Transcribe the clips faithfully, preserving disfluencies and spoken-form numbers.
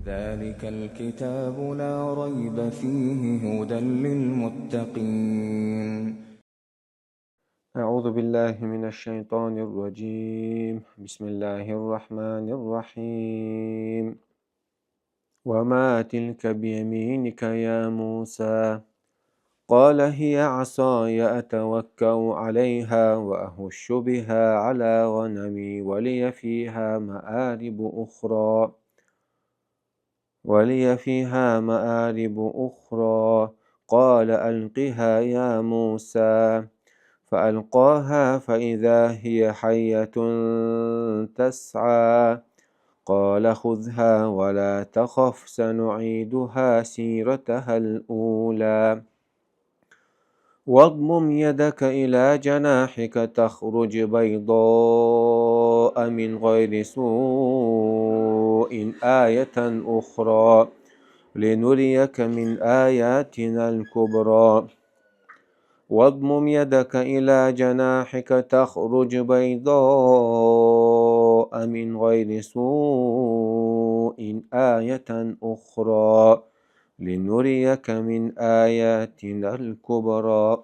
ذلك الكتاب لا ريب فيه هدى للمتقين. أعوذ بالله من الشيطان الرجيم. بسم الله الرحمن الرحيم. وما تلك بيمينك يا موسى؟ قال هي عصاي أتوكأ عليها وأهش بها على غنمي ولي فيها مآرب أخرى، ولي فيها مآرب أخرى. قال ألقها يا موسى. فألقاها فإذا هي حية تسعى. قال خذها ولا تخف سنعيدها سيرتها الأولى. واضمم يدك إلى جناحك تخرج بيضاء من غير سوء آية أخرى لنريك من آياتنا الكبرى. واضمم يدك إلى جناحك تخرج بيضاء من غير سوء آية أخرى لنريك من آياتنا الكبرى.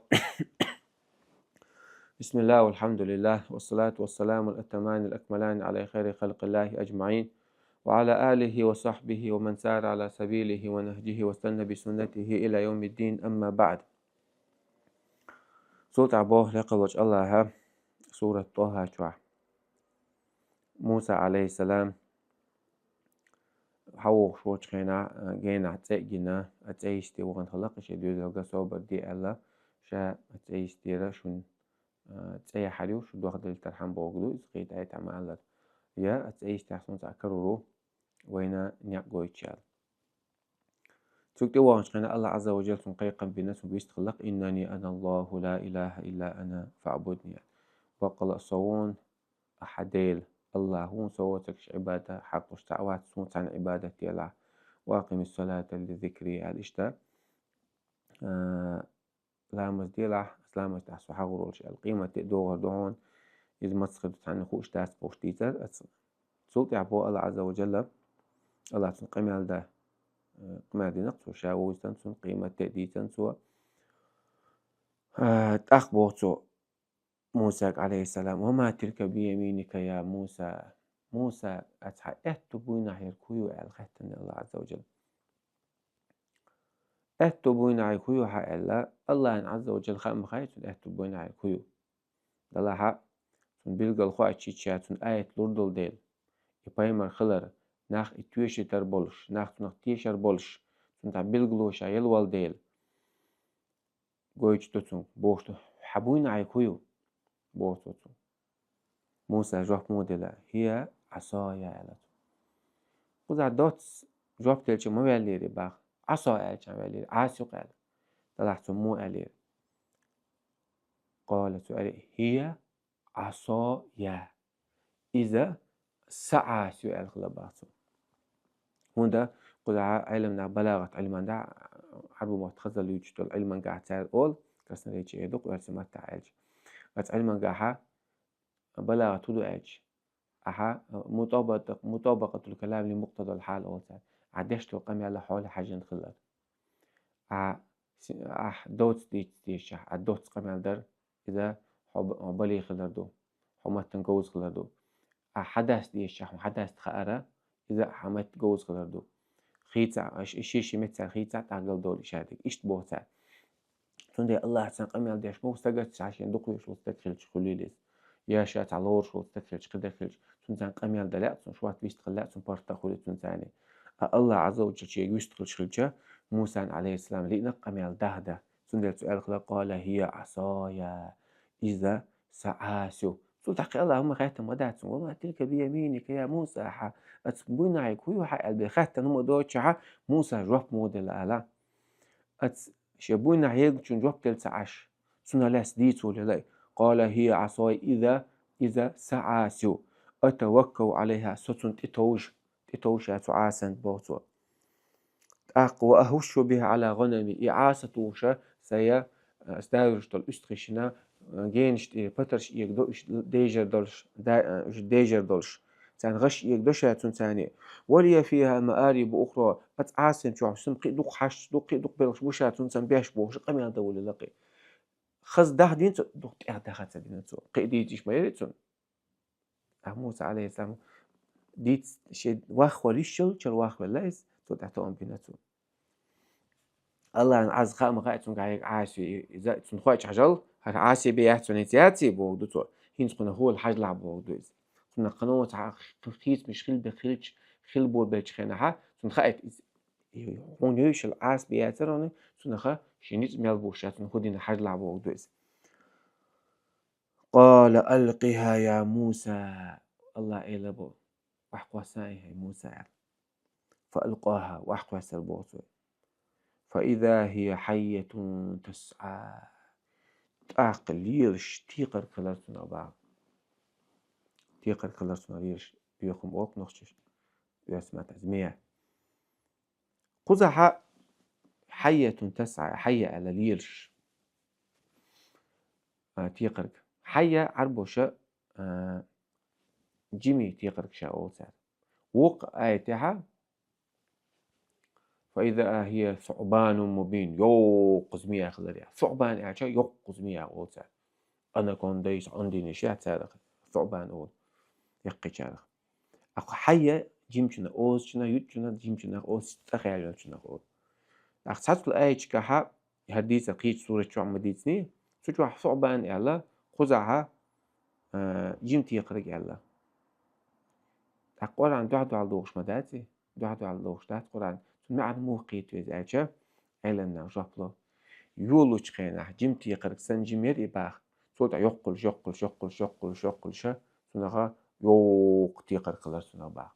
بسم الله والحمد لله والصلاة والسلام الأتمان الأكملان على خير خلق الله أجمعين وعلى آله وصحبه ومن سار على سبيله ونهجه واستنى بسنته إلى يوم الدين، أما بعد. Цул тӀаьхьа боху лекха волчу Аллаха сурат ТӀаха чохь Муса, алейхиссалам, хьан вохуш волчу хенахь, генахь цӀе а гина, цӀе йисте вахана хилла-кх, шен доьзалга собар де аьлла, ша цӀе йистера шуна, цӀе яхьар ю, шу дохделлархьама бохург ду иза, кхин а тӀе ма-аллара. Я цӀе йистехь суна цхьа карор ву, вайна некъ гойтуш аьлла. Цуьнга тӀе ваханчу хенахь Аллах Азза ва Джалла цунна кхайкхам бина, цуьнга вистхилла-кх: «Иннани ана Аллаху ла илаха илла ана фаъбудни». Баккъала а со вуна, ахьа Дела, Аллах вуна, со воцург Ӏибада хьакъ луш цхьаъ вац, суна цхьаьна Ӏибадат делахь. «Ва акъимис салата ли зикри», аьлла иштта, а, ламаз делахь, аса ламаз тӀехь со хьагӀур волуш аьлла, къематде а догӀур ду хьуна, иза маца хир ду цхьанна хууш дац бохуш дийцар аса. Цул тӀаьхьа боху Аллах Азза ва Джалла, Аллах цунна къамел дан, э, къамел дина-кх цо, ша вовзийтина цунна, къематде а дийцина цо. Э, тӀаккха боху цо Мусага, алейхиссалам: «Ва ма тилка бияминика, я Муса». Муса, аса хьан аьтту буйнахь ерг хӀун ю аьлла хаьттина Аллах Азза ва Джалла. Аьтту буйнахь ерг хӀун ю хьан аьлла, Аллахьан Азза ва Джалла хаам бахьа цунна аьтту буйнахь ерг хӀун ю. Делахь а, цунна билггал хоуьйтуш ша цунна аят лур долу дела, и пайхамар хилар, нах и тоьшийтар болуш, нах цунах тешар болуш, цунна тӀехь билгало ша елла волу дела, гойтуш ду цунга, бохуш ду: «Хьан буйнахь ерг хӀун ю?» – боху цо цунга. Муса жоп муха делла: «ХӀия Ӏасая», – аьлла цо. Кхузахь доцца жоп делча ма ваьллера боху, «Ӏаса» аьлча ваьллера, «Ӏаса ю-кх» аьлла. Делахь цо муха аьллера? Къала, цо аьлла: «ХӀия Ӏасая». Иза сан Ӏаса ю аьлла хилла боху цо. ХӀунда кхузахь Ӏеламнаха балагӀат Ӏилман да, Ӏарбу мотт хазалла юьйцуш долу Ӏилмангахь цара олу, красноречие ду-кх оьрсийн маттахь аьлча. Оцу Ӏилмангахьа балагӀат хӀун ду аьлча, ахьа мутабакъ-, мутабакъатул калам ли мукътадал хьал олу цара. Ахьа деш долу къамел хьоле хьаьжжина хилар. Ахьа си-, ахьа доцца дийца дезачохь, ахьа доцца къамел дар, иза хьо б-, хьо бале хилар ду, хьо маттана говза хилар ду. Ахьа хьадас дезачохь, хьуна хьадасти хаара, иза хьан матта говза хилар ду. Хийца, ш-, ши-ши меттера хийца, тӀаккха галдолу иша дерг. Иштта боху цара. Цундела Аллахьа царна къамел деш боху, стагат ша шен дукха везаш волу стаг хилча хуьлийла иза. Я ша цхьа лоруш волу стаг хилча, кхидерг хилча, цунна царна къамел дан лаьа, цунна шорта вистхила лаьа, цунна паргӀат хуьлу цунна царна. Ткъа Аллахьа Азза ва Джалла шега вуьстхуьлуш хилча, Мусан, алейхиссалам, лиъна къамел даха дан. Цундела цо аьлла хилла: «Къала хӀия Ӏасая». Иза сан Ӏаса ю. Цул тӀаьхьа Аллахьа хӀумма хаьттина ма дац цуьнга: «Ва ма тилка бияминика, я Муса», хьан, аса буйнахь ерг хӀун ю хьан аьлла бен хаьттина хӀума доцучохь, Муса жоп муха делла ала. Аса шен буйнахь ергачунна жоп делла ца Ӏаш, цунах лаьцна дийца волу лай. «Къала хӀия Ӏасая», иза, иза сан Ӏаса ю. «Атаваккау Ӏалайхьа», со цунна тӀетовжа, тӀетовжа цу Ӏасанна, боху цо. ТӀаккха: «Ва ахӀушшу бихьа Ӏала гӀанами», и Ӏаса тухуш, сая, ас давуьйлуш долу уьстагӀашна, генаш тӀера патарш эгадо, уьш дежар долуш, да-, уьш дежар долуш. Царна гӀаш эгадо ша цунна царна. «ولي فيها مآرب أخرى». Оцу Ӏасин чохь шен кхин а дукха хьаш, дукха, кхин а дукха белхаш бу ша цунна царна беш бохуш, къамел дан волийла кхин. Хаза дахдина цо, дукха тӀех даха ца дина цо. Кхин а дийца йиш ма яра цунна. Ткъа Муса, Ӏалайхиссалам, дийца шен вахвала йиш йолчу вахвелла иза, цо тӀе тоам бина цо. Аллахьан Ӏазап хаа ма хаьа цуьнга хьайга Ӏаси, иза цунна хоуьйтуш хьажал, хӀара Ӏаси бен яц цунна, иза яций боху ду цо. ХӀинца кхунах хӀола хьажалахь боху ду иза. Кхунах кхано цхьа хийцамаш хила бе-, хилча, хила бо-, белчу хенахьа, цунна хаийта иза. Хьуна йовшал Ӏаса бен яцара хьуна, цунах шен ницкъ мел бу ша, цунна хӀун дина хьажалахь боху ду иза. «قال ألقها يا موسى». Аллахь элира боху: «Охьакхосса и, хӀай Муса», аьлла. «فألقاها», охьакхоьссира боху цо. «فإذا هي حية تسعى». ТӀаккха лелаш текхарг хилира цунах боху. Текхарг хилира цунах лелаш, боьхам боху нохчаша. Оьрсийн маттахь змея. Кхузахь حية تسعى, хьайя аьлла лелаш. А, текхарг. Хьайя Ӏарбоша, а, жима текхарг ша олу цара. Вукху аятехь: «فإذا هي ثعبان مبين». Йоккха змея хилар яц. Суъбан аьлча йоккха змея олу цара. Анаконда, иш Ӏундийна иш яц царах. Суъбан олу. Яккхийчарах. Ткъа хьайя жимачунах, озачунах, юучунах, жимачунах, оцу цӀа хьаьллачунах олу. ТӀаккха цхьацца аяташкахь, хӀара дийцар кхечу сурат чохь ма дийцинехь, цу чохь суъбан аьлла, кхузахь, а, жима текхарг аьлла. ТӀаккха Къуръан дуьхь-дуьхьал дохуш ма дац и? Дуьхь-дуьхьал дохуш дац Къуръан. Цуьнан маьӀна муха кхета веза аьлча, Ӏеламнаха жоп ло. Йолучу хенахь жима текхарг санна жима яра и боху. Цул тӀаьхьа йоккхалуш, йоккхалуш, йоккхалуш, йоккхалуш, йоккхалуш, цунах йоккха текхарг хилира цунах боху.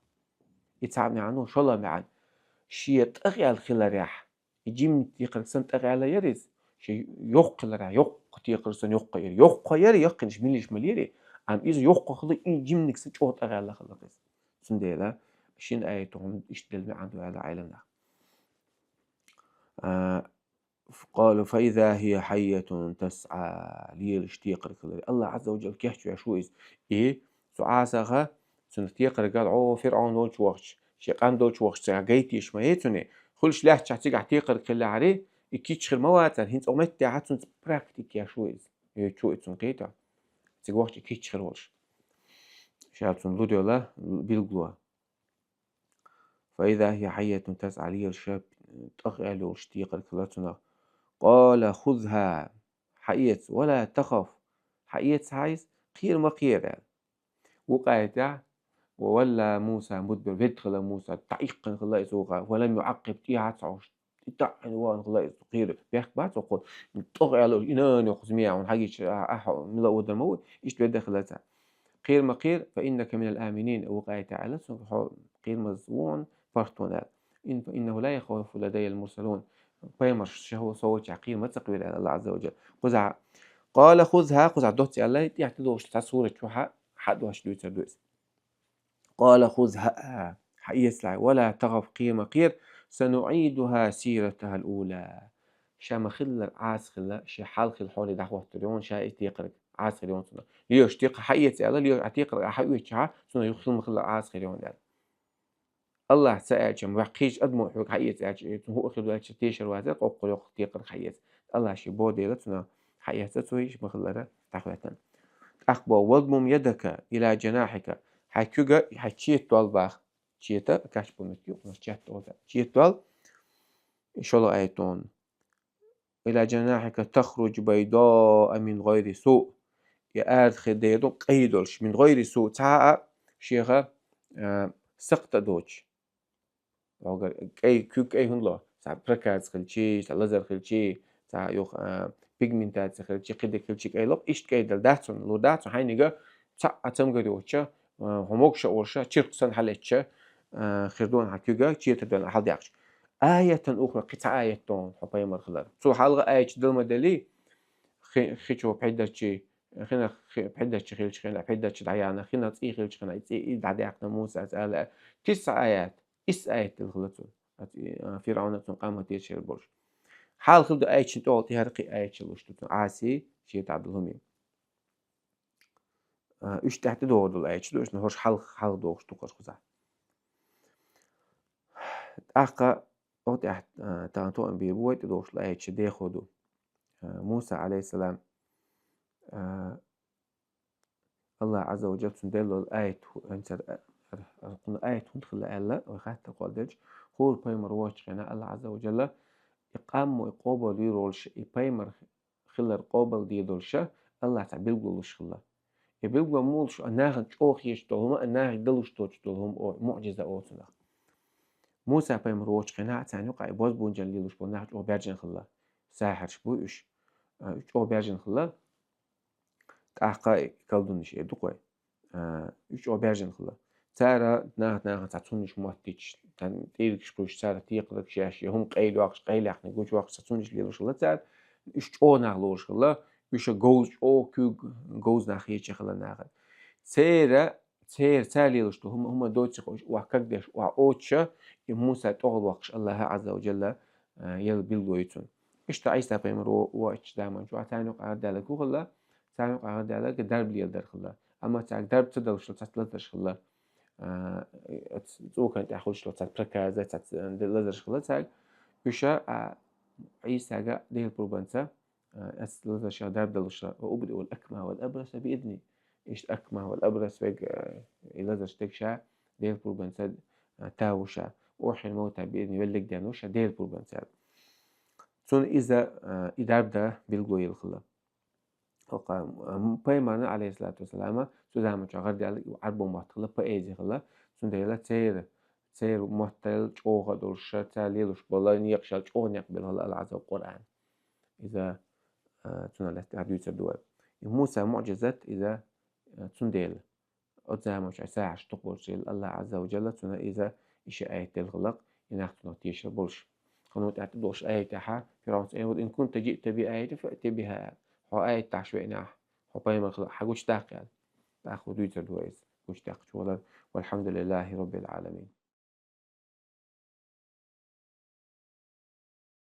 И цхьа маьӀна, шолгӀа маьӀна. Шен тӀехь аьлла хиларехь, и жима текхарг санна тӀехь аьлла яра иза. Шен йоккха хиларехь, йоккха текхарг санна йоккха яра. Йоккха яра, яккхийнаш милиш ма лери, амма иза йоккха хилла, и жиманиг санна чӀогӀа тӀехь аьлла хилла иза. Цундела шина аято хӀума иштта делла маьӀна ду аьлла Ӏеламнаха. А, قال: «فإذا هي حية تسعى», лелаш текхарг хилар. Аллахь Ӏазза ва Джалла кечвеш ву иза. И цу Ӏасаха, цунах текхарг ала, о, ФирӀаун волчу вахча, шен къам долчу вахча, цигахь гайтийша ма яй цуьнан. Хуьлуш лаьттачохь цигахь текхарг хилла хьари, и кийча хир ма вацара, хӀинца оха меттехь цунца практика еш ву иза. Э, чу и цунна кхета. Цига вахча и кийча хир волуш. Ша цунна лур йолу билгало. «فإذا هي حية تسعى», лелаш тӀехь аьлла йолуш текхарг хилла цунах. «قال خذها», хьаэца, «ولا تخف», хьаэца хьайса, кхера ма кхера аьлла. Вукху аятехь: «وولى موسى مدبرا», ведда хилла Муса, дӀаиккхина хилла иза вукхара, «ولم يعقب», тӀехьа а ца хьовсуш, и таӀина вахана хилла иза, кхера, бехк бац оцу, тӀехь аьлла, и нана йоккха змея хьуна хьагича, ахьа мила а вадар ма ву, иштта ведда хилла цара. Кхера ма кхера, «فإنك من الآمنين», вукху аятехь аьлла цунга, хьо кхерамаза ву хьуна, паргӀат ву хьуна аьлла. «إن، إنه لا يخاف لدي المرسلون». Пайхамарш ша хӀу со волчохь кхера ма ца кхера аьлла Аллахь Ӏазза ва Джалла. Кхузахь: «قال خذها», кхузахь доцца аьлла, тӀехь тӀедогӀуш цхьа сурат чохь хьа-, хьа а дош дуьйцур ду иза. «قال خذها», хьаэцалахь, «ولا تخف», кхера ма кхера, «سنعيدها سيرتها الأولى». Ша ма-хиллара Ӏаса хилла, шен хьал хилла хьоле дӀахӀоттур ю хьуна ша и текхарг, Ӏаса хир ю хьуна цунах. Лелаш текхарг хьаэца аьлла, лелаш а текхарг ахьа оьцучохь, цунах юха хила ма-хиллара Ӏаса хир ю хьуна аьлла. Аллахь ца аьлча, ваьхна кхечу адамо хьоьга хьаэца аьлча, э, цунна хӀуъа хир ду аьлча, тешар вацара, къоккхур йоккха текхарг хьаэца. Аллахь шен бо дела цунах хьаэца, цо йиш ма-хиллара дӀахӀоьттина. ТӀаккха боху: «واضمم يدك إلى جناحك». Хьайн куьйга, хьайн чета дол боху. Чета, кач бу меттиг, у нас чет олу. Чета дол, шолгӀа аят ду хьуна. «إلى جناحك تخرج بيضاء من غير سوء». И аят хир дерг ду къай долуш, «من غير سوء», цхьа а шеха, а, сакхта а доцуш. Вогар кӀай, куьг кӀай хӀунда ло? Цхьа проказа хилчи, цхьа лазар хилчи, цхьа юха, а, пигментация хилчи, кхидерг хилчи кӀай ло, иштта кӀай дала дац хьуна, лур дац хьуна хьайнига, цхьа а цамгар йоцуша, а, хьо могуш а волуша, чиркх санна хьалаьцча, а, хир ду хьан куьга, четар ду хьан хьалдаьккхича. «آية أخرى», кхин цхьа аят ду хьуна хьо пайхамар хилар. Цул хьалха аяташ дала ма делий, хи-, хи чу пхьидачи, хинах хи-, пхьидачи хилча хина, пхьидачи дӀаяхна, хинах цӀий хилча хина, и цӀий и дӀадаьккхина Мусас аьлла. Тиса аят, исс аят дала хила цунна. Аци, а, ФирӀавна цунна къамат тешар болуш. Хьал хила ду аятшна тӀехула тӀехьара кхин аяташ луш ду цунна. Ӏаси, шен тӀехь долу хӀума. Уьш тӀехь тӀедогӀур долу аяташ ду, уьш хӀорш хьалха, хьалха догӀуш ду кхарш кхузахь. ТӀаккха оха тӀехь, а, тахана тоам бийр бу вай тӀедогӀуш долу аяташ дехо ду. А, Муса, алейхиссалам, а, Аллах Азза ва Джалла цунна делла аят хӀу-, хӀинцара, а, а, а, кхунна аят хӀунда хилла аьлла, вай хаттар кхолладелча, хӀора пайхамар воцучу хенахь Аллах Азза ва Джалла и къам, и къобал вийр волуш, и пайхамар хилар къобал дийр долуша, Аллах цхьа билгало луш хилла. И билгало муха луш, а нахана чӀогӀа хеташ долу хӀума, а нахе далуш доцуш долу хӀума, о, муӀжиза оцунах. Муса пайхамар воцучу хенахь царна юкъахь и бозбуунчалла лелош болу нах чӀогӀа баьржина хилла. Сахьарш бу уьш. А, уьш чӀогӀа баьржина хилла. ТӀаккха и колдунаш эр ду-кх вай. А, уьш чӀогӀа баьржина хилла. Цара нах-, нахана цхьа цуннаш моттуьйтуш, царна тӀиргаш кхуьйсуш, цара текхаргаш еш, я хӀума къайла йоккхуш, къайлаьхна гучувоккхуш, цхьа цуннаш лелош хилла цара. Уьш чӀогӀа нах лоруш хилла, уьш говза чӀогӀа куьйга, говза нах хеташ хилла нахана. Церан, церан цара лелош долу хӀума, хӀума доцийла уьш охьа кагдеш, охьа оцуша, и Муса тӀехула воккхуш Аллаха Азза ва Джалла, а, елла билгало ю цунна. Иштта Ӏийса пайхамар во-, воцучу заманчохь царна юкъахь гӀардаьлларг хӀун хилла? Царна юкъахь гӀардаьлларг дарба леладар хилла. Амма цаьрга дарба ца далуш долу цхьацца лазарш хилла. А, цӀокан тӀехь хуьлуш долу цхьацца проказа, цхьацца, а, лазарш хилла цаьрга. Уьш, а, Ӏийсага Делан пурбанца, а, ас лазаршах дарба далуш хилла. «Ва убриул акмаха вал абраса би изни». Иштта акмах вал абрас верг, а, и лазарш дерг ша Делан пурбанца, а, тавуш ша. «Ухьйил маута би изни», веллиг денвуш ша Делан пурбанца. Цунна иза, а, и дарба дан билгало елла хилла. Оха, м, пайхамарна, алейхиссалату вассалама, цу заманчохь гӀардаьлларг Ӏарбойн мотт хилла, поэзи хилла, цундела церан, церан моттал чӀогӀа долуш, цара лелош болу некъашал чӀогӀа некъ белла хилла Аллах Азза ва Къуръан. Иза, а, цунах лаьцна тӀаьхьа дуьйцур ду вай. И Муса муӀжизат, иза, а, цундела. Оцу заманчохь сахьарш дукха болчу дела, Аллах Азза ва Джалла цунна иза и ши аят делла хилла-кх, и нах цунах тешар болуш. Кхунна тӀаьхьа тӀедогӀуш аятехь, ФирӀавнас аьлла: «Ин кунта жиъта би аятин фаъти биха». Хьо аят дахьаш веанехь, хьо пайхамар хилахь, хьан гучудаккха аьлла. ТӀаккха хӀун дуьйцур ду вай иза? Гучудаьккхича валар. Валхьамдулиллахи Роббил Ӏаламин.